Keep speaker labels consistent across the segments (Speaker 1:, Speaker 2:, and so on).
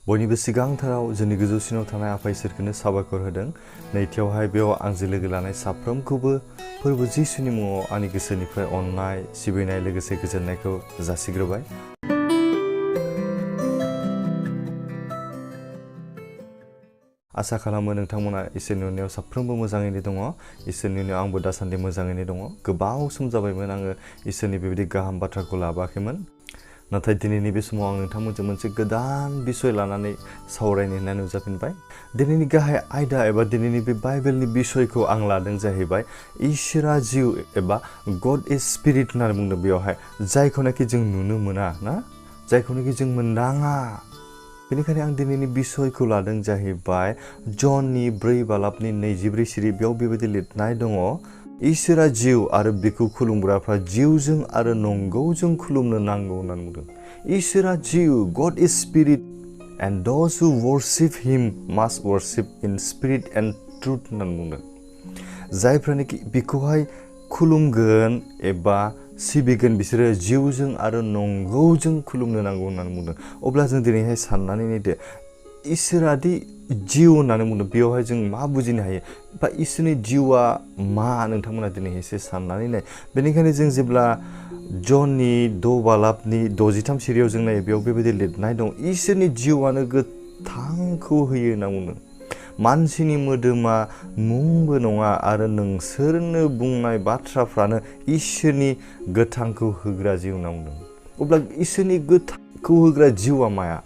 Speaker 1: बयनिबो सिगांथाराव जोंनि गोजौसिनाव थानाय आफा इसोरखौनो साबायखर होदों। नैथियावहाय बेयाव आंजों लोगो लानाय साफ्रोमखौबो फोरबो जिसुनि मुङाव आंनि गोसोनिफ्राय अननाय सिबिनाय लोगोसे गोजोननायखौ जासिग्रोबाय। आसा खालामो नोंथांमोना इसोरनि अननायाव साफ्रोमबो मोजाङैनो दङ। इसोरनि अननायाव आंबो दासान्दि मोजाङैनो दङ। गोबाव सम जाबायमोन आङो इसोरनि बेबायदि गाहाम बाथ्राखौ लाबोआखैमोन। नाथाय दिनैनि बे समाव आं नोंथांमोनजों मोनसे गोदान बिसय लानानै सावरायनो होननानै नुजाफिनबाय। दिनैनि गाहाय आयदा एबा दिनैनि बे बाइबेलनि बिसयखौ आं लादों जाहैबाय इसोरा जिउ एबा गड इज स्पिरिट होननानै बुंदों बेयावहाय, जायखौनाखि जों नुनो मोना ना, जायखौनाखि जों मोनदाङा। बेनिखायनो आं दिनैनि बिसयखौ लादों जाहैबाय जननि 4:24 सिरि बेयाव बेबायदि लिरनाय दङ, इसोरा जिउ आरो बिखौ खुलुमग्राफ्रा जिउजों आरो नंगौजों खुलुमनो नांगौ होननानै बुंदों। इसोरा जिउ, God is spirit and those who worship him must worship in spirit and truth होननानै बुंदों। जायफ्रानोखि बिखौहाय खुलुमगोन एबा सिबिगोन बिसोरो जिउजों आरो नंगौजों खुलुमनो नांगौ होननानै बुंदों। अब्ला जों दिनैहाय साननानै नायदो, इसोरादि जिउ होननानै बुंदों बेयावहाय जों मा बुजिनो हायो बा इसोरनि जिउआ मा, नोंथांमोना दिनै एसे साननानै नाय। बेनिखायनो जों जेब्ला जननि 4:63 सिरियाव जों नायो बेयाव बेबायदि लिरनाय दं, इसोरनि जिउआनो गोथांखौ होयो होनना बुंदों। मानसिनि मोदोमा मुंबो नङा आरो नोंसोरनो बुंनाय बाथ्राफ्रानो इसोरनि गोथांखौ होग्रा जिउ होनना बुंदों। अब्ला इसोरनि गोथांखौ होग्रा जिउआ माया?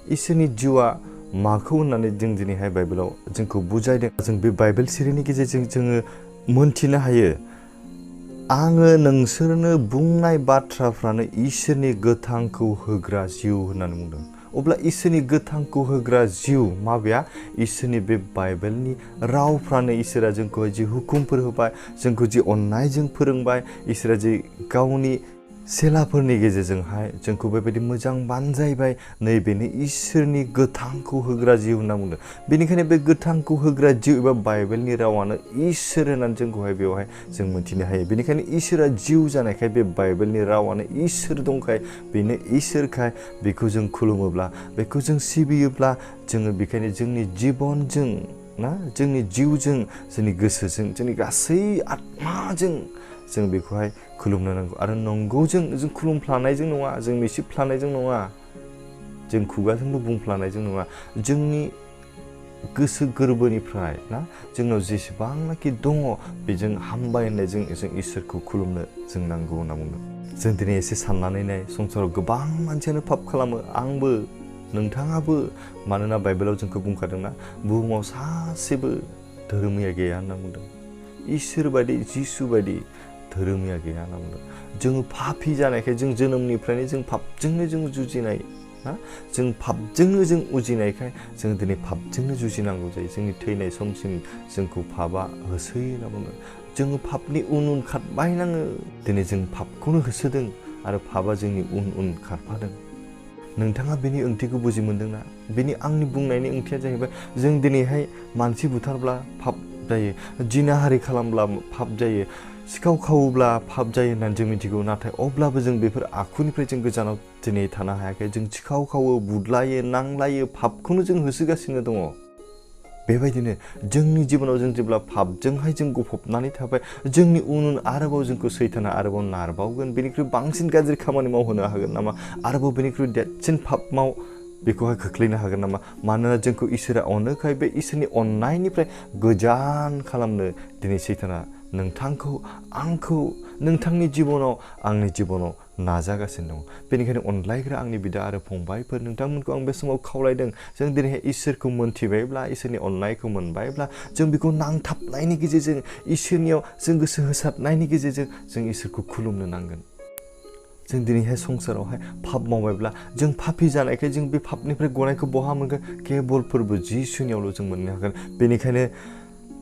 Speaker 1: इसोरनि जिउआ माखौ होननानै जों दिनैहाय बाइबेलाव जोंखौ बुजायदों। जों बे बाइबेल सिरिनि गेजेरजों जोङो मोनथिनो हायो, आङो नोंसोरनो बुंनाय बाथ्राफ्रानो इसोरनि गोथांखौ होग्रा जिउ होननानै बुंदों। अब्ला इसोरनि गोथांखौ होग्रा जिउ माबेया? इसोरनि बे बाइबेलनि रावफ्रानो। इसोरा जोंखौहाय जि हुकुमफोर होबाय, जोंखौ जि अननायजों फोरोंबाय, इसोरा जि गावनि सेलाफोरनि गेजेरजोंहाय जोंखौ बेबायदि मोजां बानजायबाय, नैबेनो इसोरनि गोथांखौ होग्रा जिउ होनना बुंदों। बेनिखायनो बे गोथांखौ होग्रा जिउ एबा बाइबेलनि रावानो इसोर होननानै जोंखौहाय बेवहाय जों मोनथिनो हायो। बेनिखायनो इसोरा जिउ जानायखाय बे बाइबेलनि रावानो इसोर दंखाय, बेनो इसोरखाय बेखौ जों खुलुमोब्ला, बेखौ जों सिबियोब्ला जोङो बेखायनो जोंनि जिबनजों ना, जोंनि जिउजों, जोंनि गोसोजों, जोंनि गासै आत्माजों जों बेखौहाय खुलुमनो नांगौ। आरो नंगौजों जों खुलुमफ्लानायजों नङा, जों मिसिफ्लानायजों नङा, जों खुगाजोंबो बुंफ्लानायजों नङा, जोंनि गोसो गोरबोनिफ्राय ना, जोंनाव जेसेबांनाखि दङ बेजों हामबाय होननायजों जों इसोरखौ खुलुमनो जों नांगौ होनना बुंदों। जों दिनै एसे साननानै नाय, संसाराव गोबां मानसियानो पाप खालामो, आंबो नोंथाङाबो। मानोना बाइबेलाव जोंखौ बुंखादोंना, बुहुमाव सासेबो धोरोमिया गैया होनना बुंदों। इसोर बायदि, जिसु बायदि धोरोमिया गैया होनना बुंदों। जोङो पापि जानायखाय, जों जोनोमनिफ्रायनो जों पापजोंनो जों जुजिनाय ना, जों पापजोंनो जों उजिनायखाय जों दिनै पापजोंनो जुजिनांगौ जायो। जोंनि थैनाय समसिम जोंखौ पापआ होसोयो होनना बुंदों। जोङो पापनि उन उन खारबायनाङो। दिनै जों पापखौनो होसोदों आरो पापआ जोंनि उन उन खारफादों। नोंथाङा बेनि ओंथिखौ बुजि मोनदोंना? बेनि आंनि बुंनायनि ओंथिया जाहैबाय, जों दिनैहाय मानसि बुथारब्ला पाप जायो, जिनाहारि खालामब्ला पाप जायो, सिखाव खावोब्ला पाप जायो होननानै जों मिथिगौ। नाथाय अब्लाबो जों बेफोर आखुनिफ्राय जों गोजानाव दिनै थानो हायाखै। जों सिखाव खावो, बुदलायो, नांलायो, पापखौनो जों होसोगासिनो दङ। बेबायदिनो जोंनि जिबनाव जों जेब्ला पापजोंहाय जों गफबनानै थाबाय, जोंनि उन उन आरोबाव जोंखौ सैताना आरोबाव नारबावगोन। बेनिख्रुइ बांसिन गाज्रि खामानि मावहोनो हागोन नामा? आरोबाव बेनिख्रुइ देरसिन पाप माव, बेखौहाय खोख्लैनो हागोन नामा? मानोना जोंखौ इसोरा अनोखाय बे इसोरनि अननायनिफ्राय गोजान खालामनो दिनै सैताना नोंथांखौ, आंखौ, नोंथांनि जिबनाव, आंनि जिबनाव नाजागासिनो दं। बेनिखायनो अनलायग्रा आंनि बिदा आरो फंबायफोर, नोंथांमोनखौ आं बे समाव खावलायदों, जों दिनैहाय इसोरखौ मोनथिबायब्ला, इसोरनि अननायखौ मोनबायब्ला, जों बेखौ नांथाबनायनि गेजेरजों, इसोरनियाव जों गोसो होसारनायनि गेजेरजों जों इसोरखौ खुलुमनो नांगोन। जों दिनैहाय संसारावहाय पाप मावबायब्ला, जों पापि जानायखाय जों बे पापनिफ्राय गनायखौ बहा मोनगोन? केबल फोरबो जिसुनियावल' जों मोननो हागोन। बेनिखायनो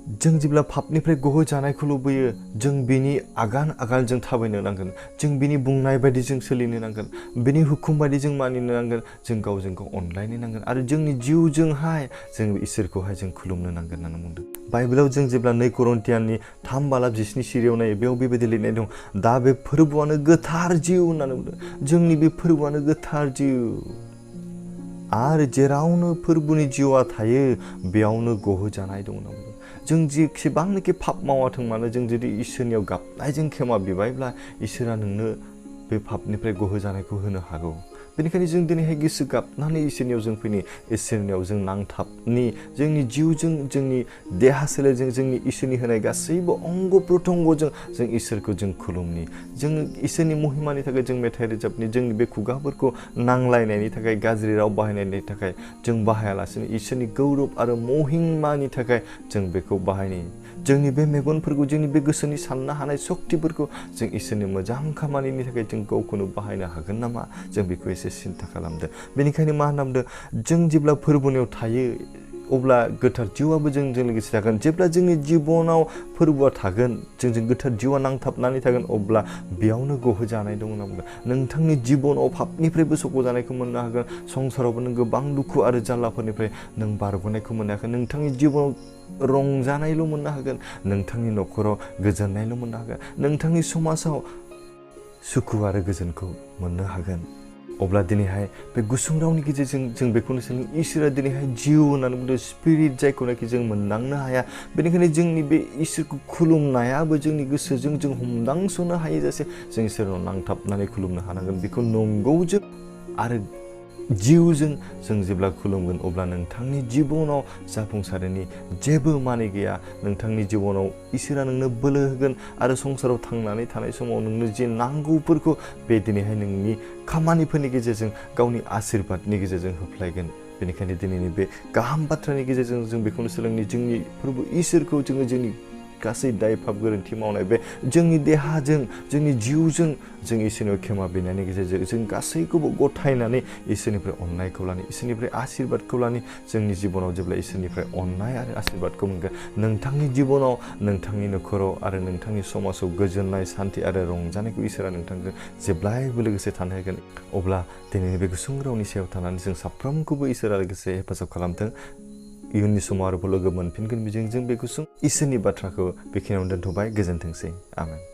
Speaker 1: जों जेब्ला पापनिफ्राय गहोजानायखौ लुबैयो, जों बिनि आगान आगान जों थाबायनो नांगोन। जों बिनि बुंनाय बायदि जों सोलिनो नांगोन। बिनि हुकुम बायदि जों मानिनो नांगोन। जों गावजों गाव अनलायनो नांगोन आरो जोंनि जिउजोंहाय जों इसोरखौहाय जों खुलुमनो नांगोन होननानै बुंदों। बाइबेलाव जों जेब्ला 2 करन्थियाननि 3:17 सिरियाव नायो, बेयाव बेबायदि लिरनाय दं, दा बे फोरबोआनो गोथार जिउ होननानै बुंदों। जोंनि बे फोरबोआनो गोथार जिउ। आरो जेरावनो फोरबोनि जिउआ थायो बेयावनो गहोजानाय दं होनना बुंदों। जों जेसेबांनाखि पाप मावाथों मानो जों जुदि इसोरनियाव गाबनायजों क्षमा बिबायब्ला इसोरा नोंनो बे पापनिफ्राय गहोजानायखौ होनो हागौ। बेनिखायनो जों दिनैहाय गोसो गाबनानै इसोरनियाव जों फैनि, इसोरनियाव जों नांथाबनि, जोंनि जिउजों, जोंनि देहा सोलेरजों, जोंनि इसोरनि होनाय गासैबो अंग प्रत्यंगजों जों इसोरखौ जों खुलुमनि। जों इसोरनि महिमानि थाखाय जों मेथाइ रोजाबनि, जोंनि बे खुगाफोरखौ नांलायनायनि थाखाय, गाज्रि राव बाहायनायनि थाखाय जों बाहायालासिनो इसोरनि गौरब आरो महिमानि थाखाय जों बेखौ बाहायनि। जोंनि बे मेगनफोरखौ, जोंनि बे गोसोनि साननो हानाय सक्तिफोरखौ जों इसोरनि मोजां खामानिनि थाखाय जों गावखौनो बाहायनो हागोन नामा, जों बेखौ एसे सिन्था खालामदो। बेनिखायनो मा होनना बुंदों, जों जेब्ला फोरबोनियाव थायो अब्ला गोथार जिउआबो जोंजों लोगोसे थागोन। जेब्ला जोंनि जिबनाव फोरबोआ थागोन, जोंजों गोथार जिउआ नांथाबनानै थागोन, अब्ला बेयावनो गहोजानाय दं होनना बुंदों। नोंथांनि जिबनाव पापनिफ्रायबो सख'जानायखौ मोननो हागोन। संसारावबो नों गोबां दुखु आरो जारलाफोरनिफ्राय नों बारग'नायखौ मोननो हागोन। नोंथांनि जिबनाव रंजानायल' मोननो हागोन, नोंथांनि न'खराव गोजोननायल' मोननो हागोन, नोंथांनि समाजाव सुखु आरो गोजोनखौ मोननो हागोन। अब्ला दिनैहाय बे गुसुं रावनि गेजेरजों जों बेखौनो सोलों, इसोरा दिनैहाय जिउ होननानै बुंदों, स्पिरिट, जायखौनाखि जों मोनदांनो हाया। बेनिखायनो जोंनि बे इसोरखौ खुलुमनायाबो जोंनि गोसोजों जों हमदांस'नो हायै जासे जों इसोरनाव नांथाबनानै खुलुमनो हानांगोन। बेखौ नंगौजों आरो जिउजों जों जेब्ला खुलुमगोन अब्ला नोंथांनि जिबनाव जाफुंसारनायनि जेबो माने गैया। नोंथांनि जिबनाव इसोरा नोंनो बोलो होगोन आरो संसाराव थांनानै थानाय समाव नोंनो जे नांगौफोरखौ बे दिनैहाय नोंनि खामानिफोरनि गेजेरजों, गावनि आशीर्बादनि गेजेरजों होफ्लायगोन। बेनिखायनो दिनैनि बे गाहाम बाथ्रानि गेजेरजों जों बेखौनो सोलोंनि, जोंनि फोरबो इसोरखौ जोङो जोंनि गासै दाय पाप गोरोन्थि मावनाय, बे जोंनि देहाजों, जोंनि जिउजों जों इसोरनियाव क्षमा बिनायनि गेजेरजों जों गासैखौबो गथायनानै इसोरनिफ्राय अननायखौ लानि, इसोरनिफ्राय आशीर्बादखौ लानि। जोंनि जिबनाव जेब्ला इसोरनिफ्राय अननाय आरो आशीर्बादखौ मोनगोन, नोंथांनि जिबनाव, नोंथांनि न'खराव आरो नोंथांनि समाजाव गोजोननाय, सान्थि आरो रंजानायखौ इसोरा नोंथांजों जेब्लायबो लोगोसे थानो होगोन। अब्ला दिनैनि बे गुसुं रावनि सायाव थानानै जों साफ्रोमखौबो इसोरा लोगोसे हेफाजाब खालामथों। इयुननि समाव आरोबाव लोगो मोनफिनगोन मिजिंजों बे गुसुं इसोरनि बाथ्राखौ बेखिनियावनो दोनथ'बाय। गोजोनथोंसै। आमेन।